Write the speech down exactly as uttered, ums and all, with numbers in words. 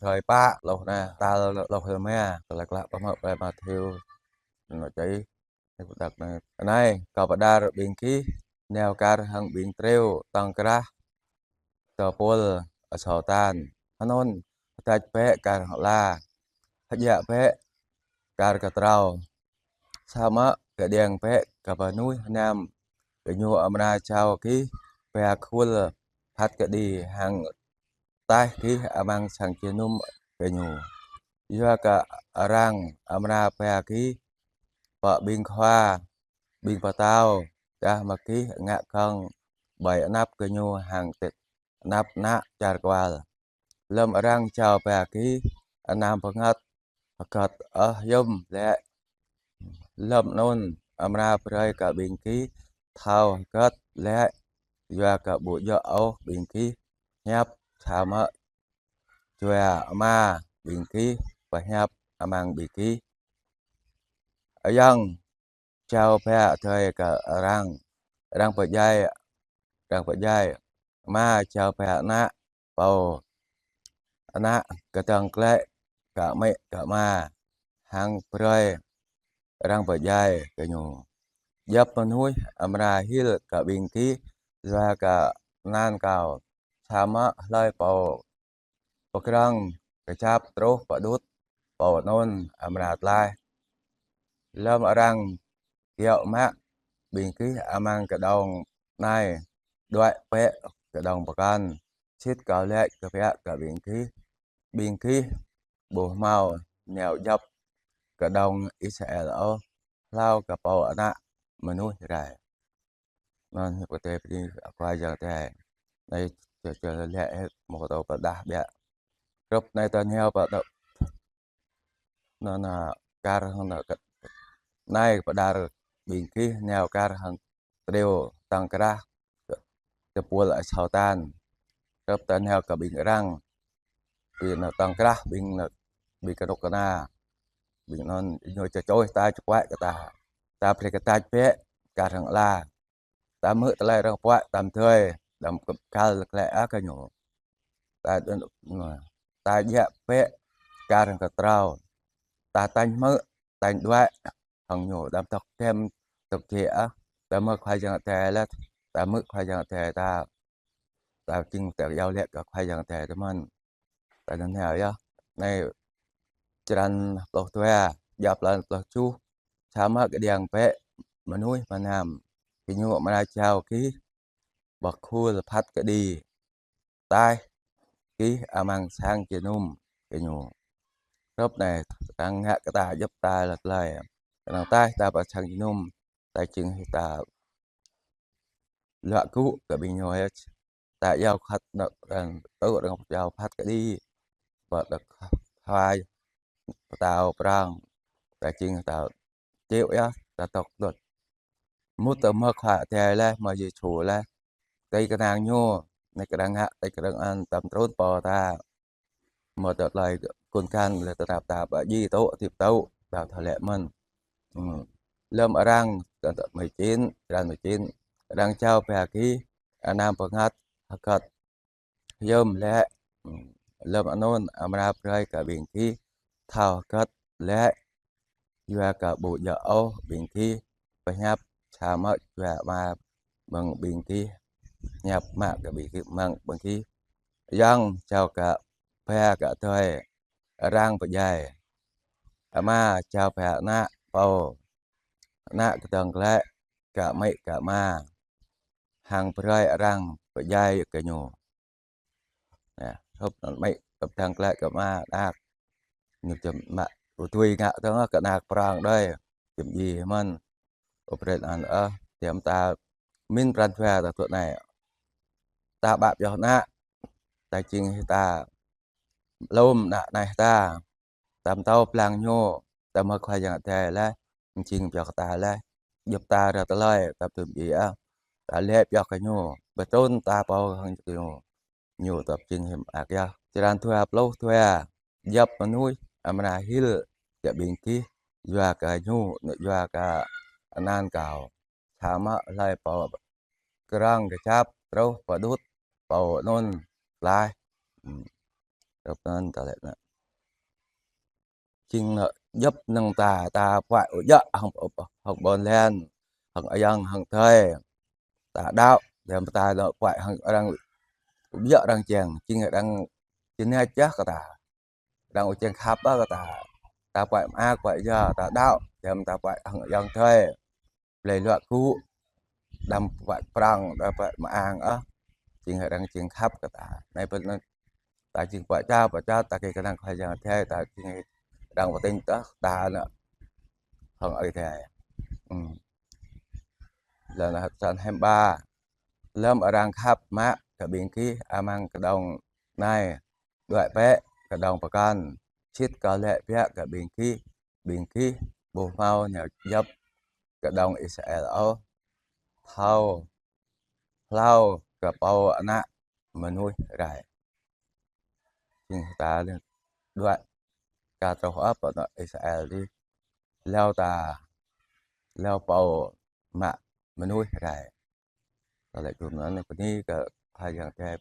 hrơi pă, hloh anai, tal hloh rơma, tơlơi klă pơmơ̆ plơi Matthêô, anŭn čih. Anai, Kâo pơđar ƀing gih nao kar hăng ƀing triu tŏng krah tơpul asâo tan. Hơnŭn, hơtač bĕ kar hăng ala, hơjăk bĕ kar kơtrâo. Samơ̆ kơđiăng bĕ kơ mơnuih mơnam, gơñu amra jao gih ba khul phat kơđi hăng taih gih amăng sang jơnum gơñu. Yua kơ arăng amra ba gih pơ ƀing khua, ƀing pơtao, dah mơ̆ gih ngă gơ̆ng ƀơi anăp gơñu hăng tĕt anăp ană čar kual. Lơ̆m arăng jao ba gih anăm pơngăt hơgĕt ôh, hiư̆m lĕ? Lơ̆m anŭn amra brơi kơ ƀing gih thâo hơgĕt lĕ, yua kơ ƀu djơ̆ ôh ƀing gih hiăp, samơ̆ Jua Ama ƀing gih pơhiăp amăng ƀing gih. Ayŏng jao ba adơi kơ arăng, arăng pơdjai, arăng pơdjai. Ama jao ba ană pô, ană kơdơ̆ng glaĭ kơ amĭ kơ ama, hăng brơi arăng pơdjai gơñu. Djŏp mơnuih amra hil kơ ƀing gih yua kơ anăn Kâo, samơ̆ hlơi pô pơkrơ̆ng kơjăp truh pơđŭt, pô anŭn amra tlaih. Lơ̆m arăng kiaŏ mă ƀing gih amăng kơđông anai, đuaĭ bĕ kơđông pơkŏn. Sĭt Kâo laĭ kơ biă kơ ƀing gih, ƀing gih ƀu hmâo nao djŏp kơđông Israel ôh, hlâo kơ Pô Ană Mơnuih rai. Anŭn hiăp Kơtê pơđing Khua Yang Adai. Anai čơ, čơ lĕ hĕt mơ̆ kơ tơlơi pơdah biă. Hrup anai ta nao pơ tơ-, anŭn, anŭn kar hăng anŭn kơ-, anai pơđar ƀing gih nao kar hăng triu tŏng krah tơpul asâo tan. Hrup ta nao kơ ƀing arăng, ƀing anŭn tŏng krah, ƀing anŭn, ƀing kơnuk kơna, ƀing anŭn ñu čơčôih ta, čơkuaĭ kơ ta. Ta brơi kơ tač bĕ kar hăng ala. Ta hmư̆ tơlơi arăng puaĭ tơm tơi, đăm kơkal lĕ ăh kơ ñu. Ta, ta djă̱ bĕ kar hăng kơtrâo. Ta tañ hmư̆, tañ đuaĭ hăng ñu, đăm tŏk kĕm tŏk jĕ ăh. Ta hmư̆ Khua Yang Adai laih, ta hmư̆ Khua Yang Adai ta, ta jing ta iâu laĭ kơ Khua Yang Adai tơmơ̆n. Ta anŭn hă yơh. Anai črăn pluh dua, djŏp lăn pluh tơjuh. Samơ̆ kơđiăng bĕ mơnuih mơnam, gơñu amra jao gih pơ khul phat kơđi, taih gih amăng sang jơnum gơñu. Hrup anai, kơnang ngă kơ ta djŏp ta lăt lơi. Kơnang taih ta pơ sang jơnum, ta jing hĭ ta luă gŭ kơ ƀing ñu hĕt. Ta iâu khăt nă, ơ, tŭ arăng iâu phat kơđi, pơ đơ̆k khua pơtao prăng, ta jing ta čeo yơh, ta tŏk đŭt. Mŭt ta hmư̆ Khua Adai laih, hmư̆ Yêsu laih. Tơl kơnang ñu, anai kơnang ngă, tơl kơnang ăn, tơm trŭn pơ ta. Mơ̆ tơlơi kŭn kăn lĕ tơnap tap ƀă djai tŭ, hơdip tŭ, ta thâo lĕ mơ̆n. Ư. Lơ̆m arăng, tơnap mơ̆ čin, arăng mơ̆ čin, arăng jao ba gih anăm pơngăt hơgĕt, hiư̆m lĕ? Ư. Lơ̆m anŭn amra brơi kơ ƀing gih thâo hơgĕt lĕ, yua kơ ƀu djơ̆ ôh ƀing gih pơhiăp, samơ̆ Jua Ama mơ̆ng ƀing gih hiăp mă kơ ƀing gih, mơ̆ng ƀing gih. Ayŏng jao kơ ba kơ adơi, arăng pơdjai. Ama jao ba ană pô, ană kơdơ̆ng glaĭ kơ amĭ kơ ama, hăng brơi arăng pơdjai gơñu. Yơh, hrup anŭn amĭ kơdơ̆ng glaĭ kơ ama, ană ñu čem mă, ƀu dưi ngă tơ̆ng kơ ană prăng đơi, čem djai mơ̆n. Ơ, brơi anŭn ơ, tơm ta min pran jua ta tŭ anai. Ta ƀă pioh ană, ta jing hĭ ta lŏm ană anai ta. Ta pơtô pơblang ñu, ta hmư̆ Khua Yang Adai laih, jing pioh kơ ta laih, djŏp ta ră tơlơi, ta tŭ djai ăh. Ta lĕ pioh kơ ñu, pơtrŭn ta pô hăng ñu, ñu tŏp jing hiam ak yơh. Črăn dua pluh dua, djŏp mơnuih amra hil kơ ƀing gih yua kơ ñu, yua kơ anăn Kâo. Samơ̆ hlơi pô krơ̆ng kơjăp truh pơđŭt, pô anŭn tlaih. Ư. Rơp anŭn ta lĕ nă. Jing nă djŏp năng ta, ta puăi ôh djơ̆ hăng, hăng ƀôn lan, hăng ayŏng, hăng adơi. Ta đaŏ, dăm ta nă puăi hăng arăng ƀiă arăng čeng, jing arăng činai čah kơ ta. Arăng ƀu čeng khăp ôh kơ ta. Ta puăi mă, puăi yă, ta đaŏ, dăm ta puăi hăng ayŏng adơi. Blơi luă gŭ, dăm puăi prŏng, dăm puăi mơang ôh. Jing arăng čeng khăp kơ ta. Anai pơ anŭn ta jing puăi ča, puăi ča, ta kơ kơnang Khua Yang Adai, ta jing arăng pơtĭng tah, ta nă hăng Ơi Adai. Ư. Lăm anai hơ̆k săn hiam ba. Lơm arăng khăp mă kơ ƀing gih amăng kơđông anai, đuaĭ bĕ kơđông pơkŏn. Sĭt kâo laĭ biă kơ ƀing gih, ƀing gih ƀu hmâo nao djŏp kơđông Israel ôh, thâo hlâo kơ Pô Ană Mơnuih rai. Jing ta lĕ đuaĭ aka truh ôh pơ ană Israel dih. Hlâo ta, hlâo Pô Mă Mơnuih rai. Ta lĕ gum anŭn bơni kơ Khua Yang Adai.